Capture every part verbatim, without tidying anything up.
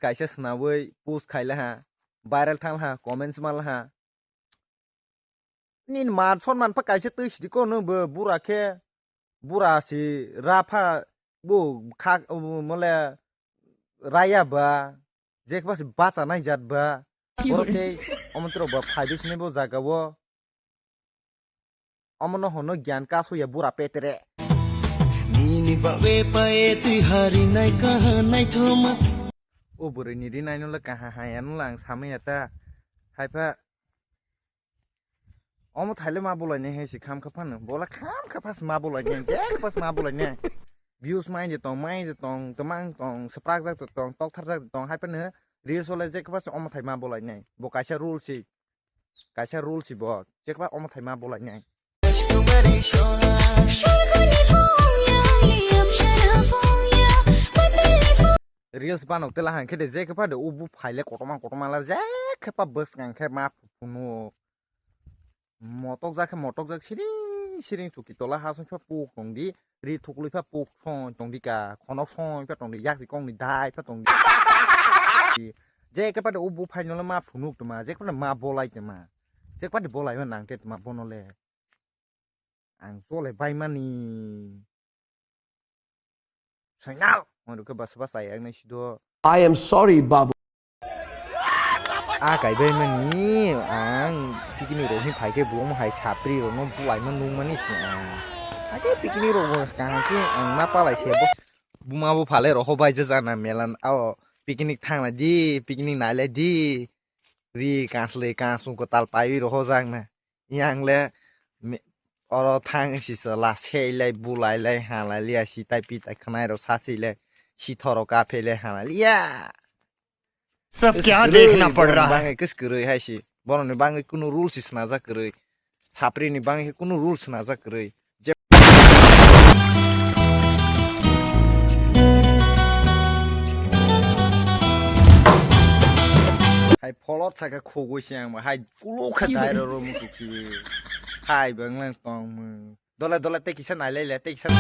Kaisa swnamwi post khaila ha, viral thang ha, comments mal ha. Nini man son man pha kaisa twi sidi ko nung bo bura khe, bura si ra pha bo kha mole raya ba, je khe ba si bacha nai jat ba. Borok tei omo twi rok ba phai di sini bo jaga o. Omo no hono gyan kasu ya bura petere. Nini babe pae twi hari nai kaha nai thoma. O bwrwi ni ri nai no le kaha ha ya no le ang samai ya ta. Hai pha. Omo thaile ma bolai nai hai si kham kha phano. Bola kham kha phas ma bolai nai. Je kha phas ma bolai nai. Views mai de tong, mai de tong, twmang tong, swprak jak tong, tok thar jak tong. Hai phano reels o le je kha phas omo thai ma bolai nai. Bo kaisa rule si. Kaisa rule si bo, chekba omo thai ma bolai nai. Reels banok tela hang khe de je khe pha de ubu phaile kotorma kotorma la je khe pha bwskang khe ma phunu. Motok jak khe motok jak siring siring chuki tola ha song khe puk tong di. Ri thuklwi pha puk song tong di ka, khonok song pha tong di, yak si kong ni dai pha tong di. Je khe pha de ubu phai no le ma phunuk tma, je khe pha de ma bolai tma. Je khe pha de bolai ma nang te tma bono le. Ang chole bai mani. Sainal, mo rukhe basa basa yang nai sido. I am sorry, Babu. A kaibai mani ang picnic rok ni phai khe bo omo hai sapri rok no bulai ma nung mani se ang. Ake picnic rok bo kaham khe ang ma palai se bo. Buma bo phale rok ho bai je jana melan ao picnic thang lai di, picnic nai lai di. Ri kansle kansung ko tal pai ro ho jang na. Yang le oro thang si sala sei lai bulai lai halai liya si tai pi tai khnai rok sa si le si thoro ka phe le halai liya. Sab kya dekhna pad raha hai? Bangwi kwskwrwi hai si. Borokni bangwi kunu rules si swnajak kwrwi. Sapri ni bangwi kunu rules swnajak kwrwi. Je hai pholot saka khugwi se ang hai kuluk kha dai ro ro musuk si. Hai bang lang tong mu. Dole dole tei kisa nai lai le tei kisa.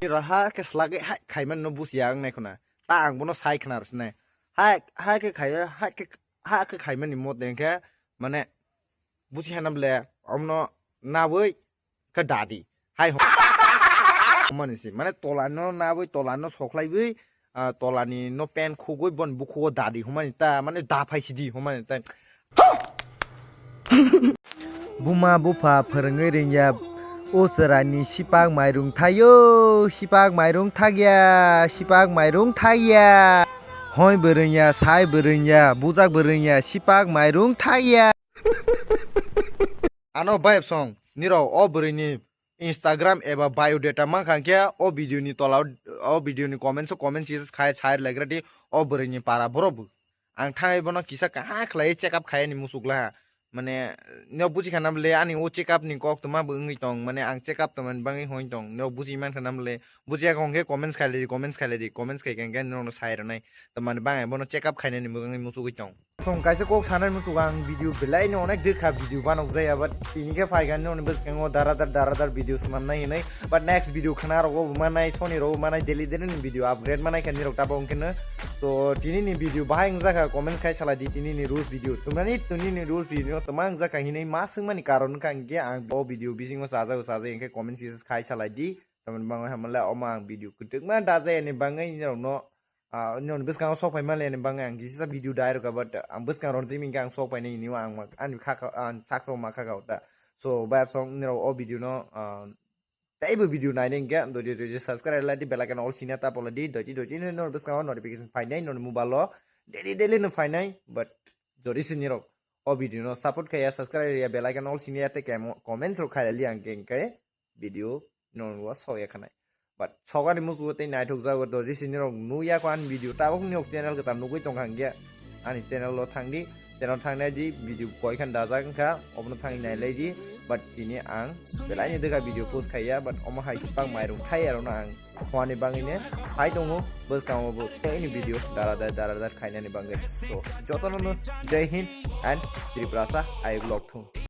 Raha khe slagwi hai khaiman no busi ya ang nai khuna. Ta ang bono sai khna rw sinai. Hai hai khe khai hai khe ha khe khaimani mot de khe mane busi hana bole omno nawi khe dadi. Hai ho-, mani si mane tola no nawi tola no sokhlaiwi ah, tolani no pen khugwi bon bukhugo dadi humani ta, mane da phai sidi humani ta. Buma bupha phwrwngwi ringya, o chwraini sipak mairung thaio, sipak mairung thakya, sipak mairung thakya. Hoi bwrwngya, sai bwrwngya, bujak bwrwngya, sipak mairung thakya. Ano bayap song, nirok o bwrwini Instagram eba biodata mankha khe o video ni tola o video ni comments o comments khai sai lai gra di o bwrwi ni para borok bo. Ang thangwi bono kisa kaha khlai check up khai ani musuk laha. Mane no buji khana bole ani o check up ni kok tma bo wngwi tong, mane ang check up tongmani bagwi hoi tong. No buji man khana bole buji ya khe comments khai lai di, comments khai lai di, comments khai khe no sai rwnai. Tma ni bagwi bono check up khainani bagwi musugwi tong. Song kaisa kok sanai muchuk ang video belai no onek dekha video banok jaya, but tini khe phai gani oni bwskango dara dar dara dar video sman nai hinai, but next video khana rogo bo manai, soni rogo manai, daily daily ni video upgrade manai khe nirok tabo wngkhe no. To tini ni video bahai wngjakha comment khai salai di, tini ni rules video tumani tini ni rules video tama wngjakha hinai ma swngmani karon wngkha hinkhe ang o video bisingo chajago chajai hinkhe comment khai salai di. Tamoni bagwi hamle omo ang video kwtwkma dajayani bagwi nirokno ah, nini bwskango sok phai mani ani bagwi ang kisa video dai rwkha, but ang bwskang ronjimi hwnkhe ang sok phainai hwnwi ang ma-, ani kha kha, ah, saksa ma kha kha ta. So, bayap song nirok o video no, ah, teibo video nainai hwnkhe, doiti doiti subscribe lai di, bell icon all sini tap lai di, doiti doiti nini bwskango notification phainai nini mobile o daily daily no phainai, but jodi se nirok o video no support khaiya, subscribe ya, bell icon all sini ya, tei kemo-, comments rok khai lai li ang khe hwnkhe video nong wa sok ya khanai. But sokani musugo tei naithok jago to jisi nirok nukya ko ani video tabuk niyok channel kwtal nugwi tongkha hwnkhe ani channel o thangdi, channel thangnai di video koi khan dajak wngkha obono thangwi nailai di. But tini ang belai ni dwkha video post khaiya, but omo hai sipak mairung thai arokno ang hwnani bagwi ne phai tongo bwskango bo tei ni video dara dar dara dar khainani bagwi. So jotono no Jai Hind and Tripurasa ayuk lok thung.